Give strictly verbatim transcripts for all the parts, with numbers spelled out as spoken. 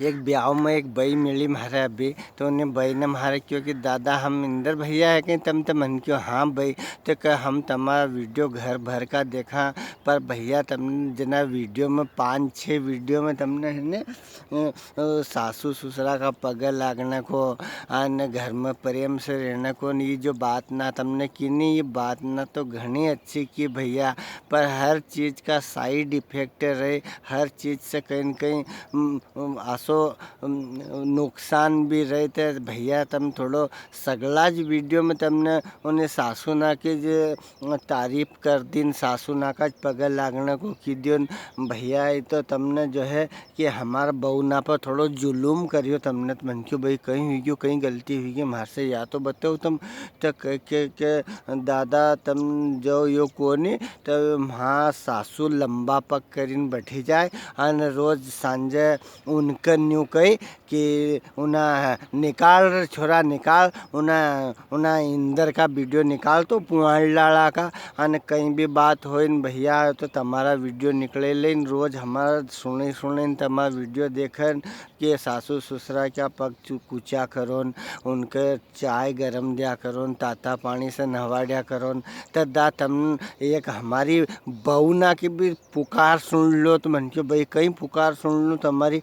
एक ब्याव में एक बई मिली म्हारे अभी, तो उन्हें बई ने म्हारे क्यो कि दादा हम इंदर भैया है कहीं? तम तो मन क्यो हाँ बई, तो कह हम तमारा वीडियो घर भर का देखा, पर भैया तम जना वीडियो में, पाँच छः वीडियो में तमने है ने, अ, अ, सासू ससुरा का पगे लागने को, अन घर में प्रेम से रहने को, ये जो बात ना तमने की नी, ये बात ना तो घणी अच्छी की भैया, पर हर चीज का side effect रहे, हर चीज से कहीं न कहीं, उम, उम, आसो, उम, नुकसान भी रहे। ते भैया तम थोड़ो सगला ज वीडियो में तमने उन्हें सासू ना के जे तारीफ कर दीन, सासू ना का ज पगे लागने को की दियो न। भैया, ये तो तमने जो है कि हमारा बहू ना पर थोड़ो जुलूम करियो तमने। तो मन क्यो भाई कहीं हुई गयो, कहीं गलती हुई गई, म्हारे से या तो बताओ तम। तो के, के, के दादा तम जो यो कोनी, तो म्हा सासू लंबा पग करीन बैठी जाए, अन रोज सांझे उनके न्यू कही कि उना निकाल रे छोरा, निकाल, उना, उना इंदर का वीडियो निकाल तो पुआण लाला का। अन कहीं भी बात होय न भैया, तो तमारा वीडियो निकले लेन, रोज हमारा सुने, सुने न तमारा वीडियो देखन के सासू ससुरा क्या पग चु-, कुचा करो न, उनके चाय गरम दिया करो न, ताता पानी से नहवाड्या करो न। तो दा तम एक हमारी बहू ना की भी पुकार सुन लो। तो मन क्यो भाई कहीं पुकार सुन लो तमारी।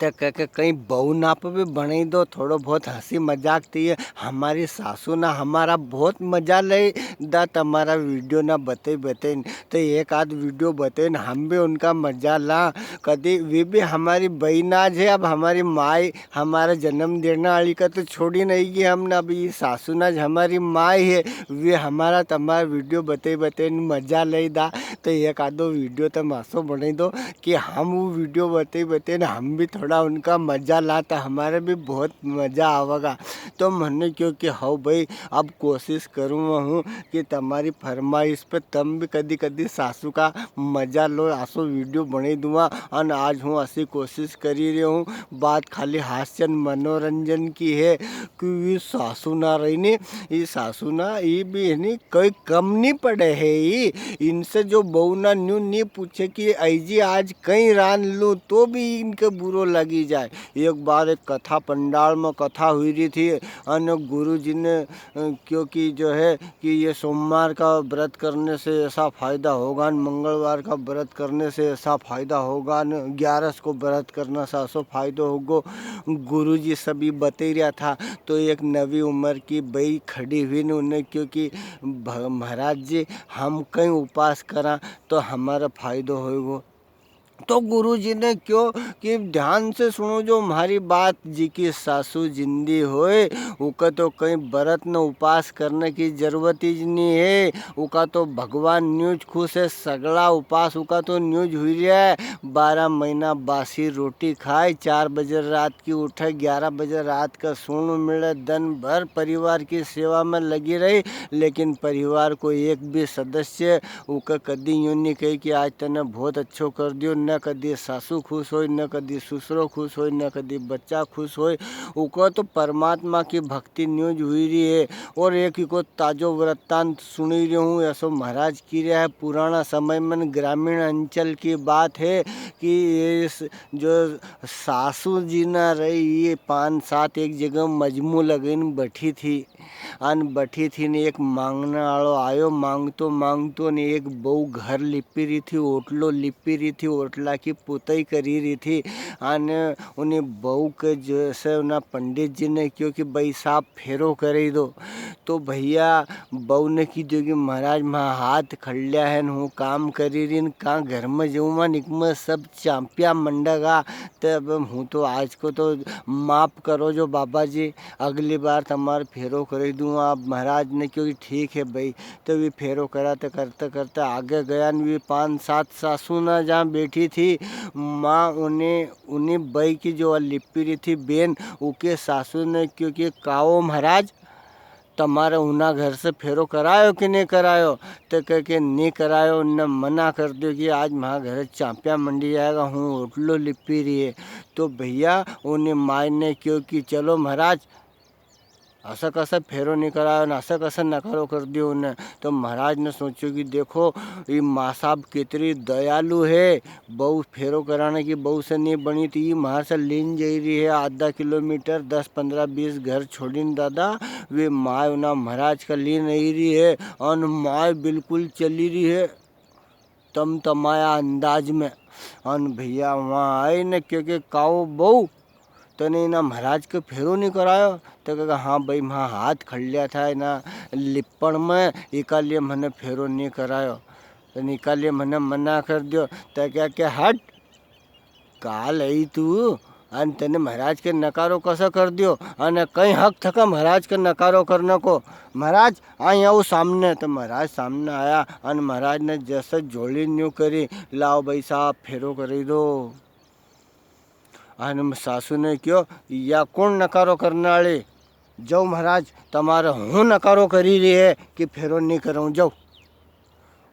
तो कह के कहीं बहू ना पे भी बनाई दो, थोड़ो बहुत हंसी मजाक तो ये हमारी सासू ना हमारा बहुत मजा ले दा तमारा वीडियो ना बते बते। तो एक आध वीडियो बते न, हम भी उनका मजा ला। कदी वे भी हमारी बहना ज है, अब हमारी माई हमारा जन्म देने वाली का तो छोड़ी नहीं गई हमने, अब ये सासू ना ज हमारी माई है, वे हमारा तमारा वीडियो बते बते न मजा ले दा। तो एक आधो वीडियो तम असो बनाई दो कि हम वो वीडियो बते बते न हम भी थोड़ा उनका मजा ला, तो हमारे भी बहुत मजा आवेगा। तो मन्ने क्यो कि हव भाई, अब कोशिश करूँगा हूँ कि तमारी फरमाइश पे तम भी कदी कदी सासू का मजा लो, आसो वीडियो बनाई दूंगा। अन आज हूँ असी कोशिश करी रही हूँ, बात खाली हास्य न मनोरंजन की है कि ये सासू ना रही ने, ये सासू ना, ये भी है नी, कोई कम नहीं पड़े है। ये इनसे जो बहू ना न्यू नहीं पूछे कि आई जी आज कई रान लूँ, तो भी इनके बुरो लगी जाए। एक बार एक कथा पंडाल में कथा हुई रही थी, अन गुरु जी ने, अ, क्योंकि जो है कि ये सोमवार का व्रत करने से ऐसा फायदा होगा, न मंगलवार का व्रत करने से ऐसा फायदा होगा, न ग्यारस को व्रत करने से ऐसो फायदा होगो। गुरु जी सभी बते रहा था, तो एक नवी उम्र की बई खड़ी हुई ने उन्हें, क्योंकि भ-, महाराज जी, हम कई उपास करा तो हमारा फायदो होएगो। तो गुरुजी ने क्यो कि ध्यान से सुनो जो म्हारी बात, जिकी सासू जिंदी होए, उका तो कई व्रत न उपास करने की जरूरत ही नी है। उका तो भगवान न्यूज खुश है, सगला उपास उका तो न्यूज हुई रहा है। बारह महीना बासी रोटी खाए, चार बजे रात की उठे, ग्यारह बजे रात का सोनो मिले, दिन भर परिवार की सेवा में लगी रही, लेकिन परिवार को एक भी सदस्य उके कदी यूं नी कही कि आज तने बहुत अच्छो कर दियो, न कदी सासू खुश होय, न कदी ससुरो खुश होय, न कदी बच्चा खुश होय। उको तो परमात्मा की भक्ति न्यूज हुई रही है। और एक इको ताजो वृत्तांत सुनी रही हूँ, ऐसो महाराज की रहा है, पुराना समय में ग्रामीण अंचल की बात है कि ये स-, जो सासू जी ना रही, ये पांच सात एक जगह मजमू लगन बैठी थी। अन बैठी थी ने एक मांगने वालो आयो, मांगतो मांगतो ने एक बहू घर लिपी रही थी, ओटलो लिपी रही थी, ओटला की पुताई करी रही थी। अन उन्हें बहू के जैसे उन्हें पंडित जी ने क्यो कि भाई साहब फेरो करे दो, तो भैया बहू ने की दियो कि महाराज, म्हा हाथ खड़ल्या है, हूँ काम करी रही न, कां घर में जाऊँ, निकमे सब चांपिया मंडगा। तो अब हूँ तो आज को तो माफ करो जो बाबा जी, अगली बार तमार फेरो कर दूँ आप महाराज ने, क्योंकि ठीक है भाई। तो वी फेरो करा तो करते करते आगे गया न, वी पांच सात सासू ना जहाँ बैठी थी, माँ उन्हें, उन्हीं बई की जो लिपी रही थी बेन, उके सासू ने क्योंकि काओ महाराज, तमारे उना घर से फेरो करायो कि नहीं करायो? तो कह के नहीं करायो, उनने मना कर दियो कि आज म्हारा घर चांपिया मंडी जाएगा, हूँ ओटलो लिपी रही है। तो भैया, उन्हें माई ने क्यो कि चलो महाराज, असा कसा फेरो नी करायो ने असा कसा नकारो कर दियो उन्हें। तो महाराज ने सोच्यो कि देखो, ये माँ साहब कितरी दयालु है, बहू फेरो कराने की बहू से नी बनी, तो ये म्हार से लीन जई रही है आधा किलोमीटर, दस, पन्द्रह, बीस घर छोड़ीन दादा, वे माय उना महाराज का लीन आई रही है, अन माय बिल्कुल चली रही है तमतमाया अंदाज में। अन भैया वहाँ आई ने क्यो कि काओ बहू, तने इना महाराज के फेरो नी करायो? तो कहेगा, हाँ भाई, म्हा हाथ खड़ लिया था इना लिपण में, इका लिए मने फेरो नी करायो। तने इका लिए मने मना कर दियो। तो क्या के हट, काल आई तू, अन तने महाराज के नकारो कसा कर दियो? अन कई हक थका महाराज के नकारो करने को? महाराज, आई आओ सामने। तो महाराज सामने आया, अन महाराज ने जैसे झोली न्यू करी, लाओ भाई साहब, फेरो करी दो। अन सासू ने क्यो, या कौन नकारो करने वाली? जाओ महाराज, तमारे हूँ नकारो करी रही है कि फेरो नी करूँ, जाओ।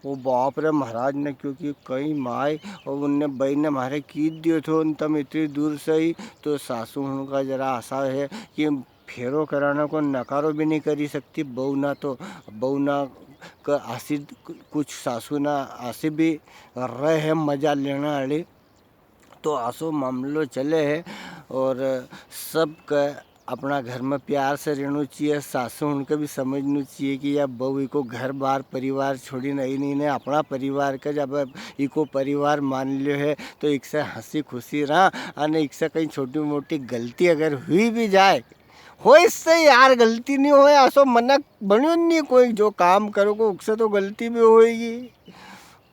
वो बाप रे, महाराज ने क्यो कि कई माय, और उनने बई ने मारे कीध दियो थो, उन तम इतनी दूर से ही, तो सासू उनका जरा आसा है कि फेरो कराने को नकारो भी नी करी सकती, बहू ना तो, बहू ना क-, आसी, कुछ सासू ना आसी भी रहे है मजा लेने वाली। तो आसो मामलो चले है और सबके अपना घर में प्यार से रहना चाहिए। सासू उनके भी समझना चाहिए कि या बहू इको घर बार परिवार छोड़ी नहीं, नहीं, नहीं, अपना परिवार का जब इको परिवार मान लियो है तो इकसे हंसी खुशी रहा। अने इकसे कहीं छोटी मोटी गलती अगर हुई भी जाए, होय से यार, गलती नहीं होय, असो मनक बन्यो नहीं कोई, जो काम करो को उकसे तो गलती भी होएगी।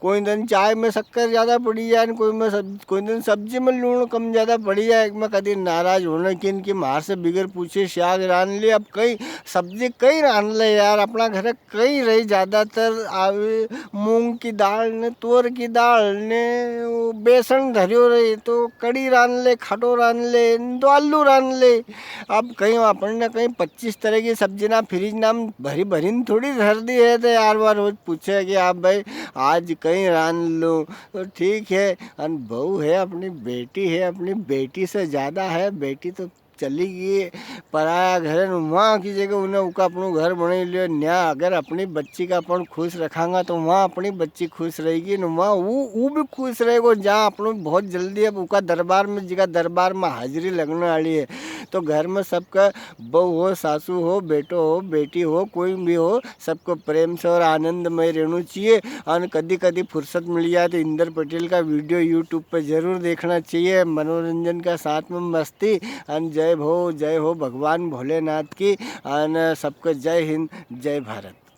कोई दिन चाय में शक्कर ज्यादा पड़ी जाए, कोई में सब, कोई दिन सब्जी में लूण कम ज्यादा पड़ी जाए, मैं कदी नाराज होना कि इनकी मार से बिगर पूछे शाक रान ले। अब कई सब्जी कई रान ले यार, अपना घर कई रही ज्यादातर आवे, मूंग की दाल ने, तुअर की दाल ने, वो बेसन धरियो रही, तो कड़ी रान ले, खाटो रान ले, न तो आलू रान ले। अब कई अपन ने कई पच्चीस तरह की सब्जी ना फ्रिज ना में भरी भरी न थोड़ी धर दी है, तो यार, बार रोज पूछे कि आप भाई आज कई रान लो, तो ठीक है। अन बहू है, अपनी बेटी है, अपनी बेटी से ज्यादा है, बेटी तो चली गई पराया घर, न वहाँ की जगह उन्हें उका अपनो घर बना लियो। न्या अगर अपनी बच्ची का अपन खुश रखांगा, तो वहाँ अपनी बच्ची खुश रहेगी, न वहाँ वो, वो भी खुश रहेगो। जहाँ अपनो बहुत जल्दी अब उका दरबार में, जिका दरबार में हाजिरी लगने वाली है, तो घर में सबका बहू हो, सासू हो, बेटो हो, बेटी हो, कोई भी हो, सबको प्रेम से और आनंदमय रहना चाहिए। अन कदी कदी फुर्सत मिल जाए तो इंदर पटेल का video YouTube पे जरूर देखना चाहिए। मनोरंजन का साथ में मस्ती। अन जय हो, जय हो भगवान भोलेनाथ की। अन सबको जय हिंद, जय भारत।